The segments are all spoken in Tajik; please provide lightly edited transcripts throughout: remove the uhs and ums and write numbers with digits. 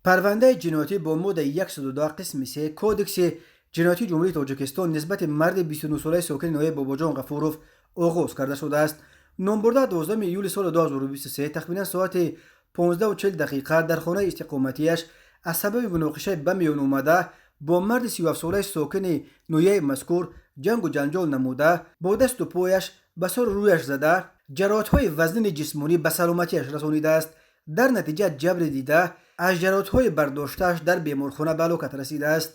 Парвандаи ҷиноятӣ бо моддаи 102 қисми 3 Кодекси ҷиноятии Ҷумҳурии Тоҷикистон нисбати марди 29-солаи сокини ноҳияи Бобоҷон Ғафуров оғоз карда шудааст. Номбурда 12 июли соли 2023 тахминан соати 15:40 дақиқа дар хонаи истиқоматиаш аз сабаби муноқишаи ба миён омада бо марди 37-солаи сокини ноҳияи мазкур ҷангу ҷанҷол намуда, бо дасту пояш ба сару рӯяш зада, ҷароҳатҳои вазнини ҷисмонӣ ба саломатиаш расонидааст. Дар натиҷа ҷабри дида аз ҷароҳатҳои бардоштааш дар беморхона ба ҳалокат расидааст.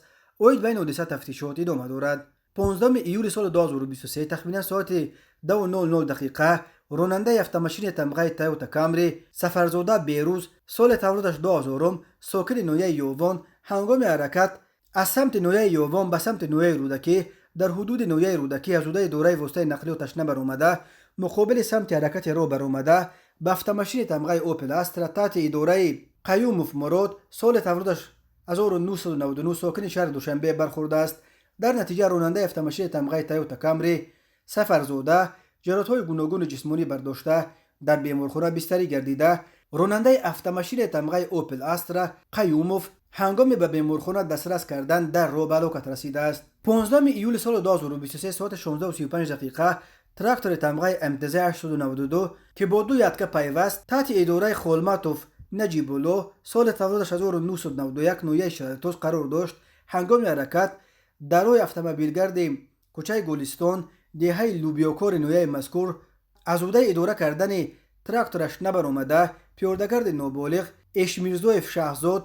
Оид ба ин ҳодиса тафтишот идома дорад. 15 июли соли 2023 тахминан соати 2:00 дақиқа ронандаи автомошини тамғаи Тойота Камри Сафарзода Берӯз, соли таваллудаш 2000, сокини ноҳияи Ёвон, ҳангоми ҳаракат аз самти ноҳияи Ёвон ба самти ноҳияи Рӯдакӣ дар ҳудуди ноҳияи Рӯдакӣ аз ҳудуди идораи воситаи нақлиёташ набаромада, муқобили самти ҳаракати роҳ баромада, ба автомошини тамғаи Опел Астра таҳти идораи Қаюмов Мурод, соли таваллудаш 1999, сокини шаҳри Душанбе бархӯрдааст. Дар натиҷа ронандаи автомошини тамғаи Тойота Камри Сафарзода ҷароҳатҳои гуногуни ҷисмонӣ бардошта, дар беморхона бистарӣ гардида, ронандаи автомошини тамғаи Опел Астра Қаюмов ҳангоми ба беморхона дастрас кардан дар роҳ ба ҳалокат расидааст. 15 июли соли 2023 соати 16:35 дақиқа трактори тамғаи МТЗ 892, ки бо ду ятка пайваст, таҳти идораи Холматов Наҷибулло, соли таваллудаш 1991, ноҳияи Шаҳритоз қарор дошт, ҳангоми ҳаракат дар роҳи автомобилгарди кӯчаи Гулистон, деҳаи Лӯбиёкори ноҳияи мазкур, аз ҳудаи идора кардани трактораш набаромада, пиёдагарди ноболиғ Эшмирзоев Шаҳзод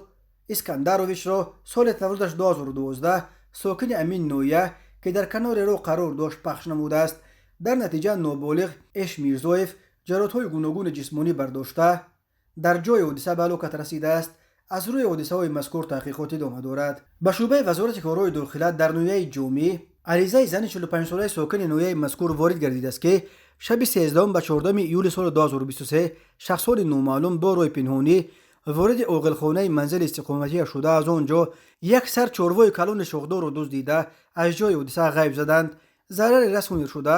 Искандаровичро, соли таваллудаш 2012, сокини ҳамин ноҳия, ки дар канори роҳ қарор дошт, пахш намудааст. Дар натиҷа ноболиғ Эшмирзоев ҷароҳатҳои гуногуни ҷисмонӣ бардошта, дар ҷои ҳодиса ба ҳалокат расидааст. Аз рӯи ҳодисаҳои мазкур таҳқиқот идома дорад. Ба шӯъбаи Вазорати корҳои дохила дар ноҳияи Ҷомӣ аризаи зани 45-солаи сокини ноҳияи мазкур ворид гардидааст, ки шаби 13 ба 14 июли соли 2023 шахсони номаълум бо роҳи пинҳонӣ вориди оғилхонаи манзили истиқоматия шуда, аз он ҷо як сар чорвои калони шохдорро дуздида, аз ҷои ҳодиса ғайб заданд. Зарари расонидашуда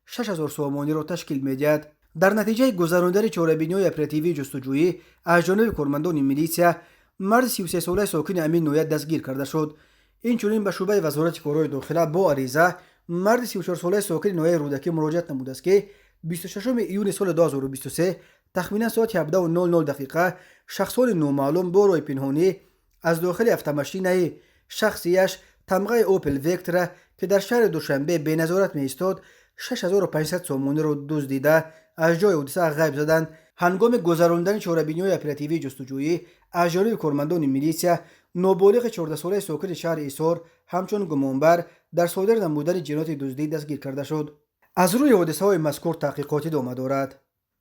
6000 сомониро ташкил медиҳад. Дар натиҷаи гузаронидани чорабиниҳои оперативии ҷустуҷӯӣ аз ҷониби кормандони милитсия марди 33-солаи сокини ҳамин ноҳия дастгир карда шуд. Инчунин ба шӯъбаи Вазорати корҳои дохила бо ариза марди 34-солаи сокини ноҳияи Рӯдакӣ муроҷиат намудааст, ки 26 июни соли 2023 тахминан соати 17:00 дақиқа шахсони номаълум бо роҳи пинҳонӣ аз дохили автомошинаи шахсияш тамғаи Опел Вектра, ки дар шаҳри Душанбе беназорат меистод, 6500 сомониро дуздида, аз ҷои ҳодиса ғайб заданд. Ҳангоми гузаронидани чорабиниҳои оперативии ҷустуҷӯӣ аз ҷониби кормандони милитсия ноболиғи 14-солаи сокини шаҳри Ҳисор ҳамчун гумонбар дар содир намудани ҷинояти дуздӣ дастгир карда шуд. Аз рӯи ҳодисаҳои мазкур таҳқиқот идома дорад.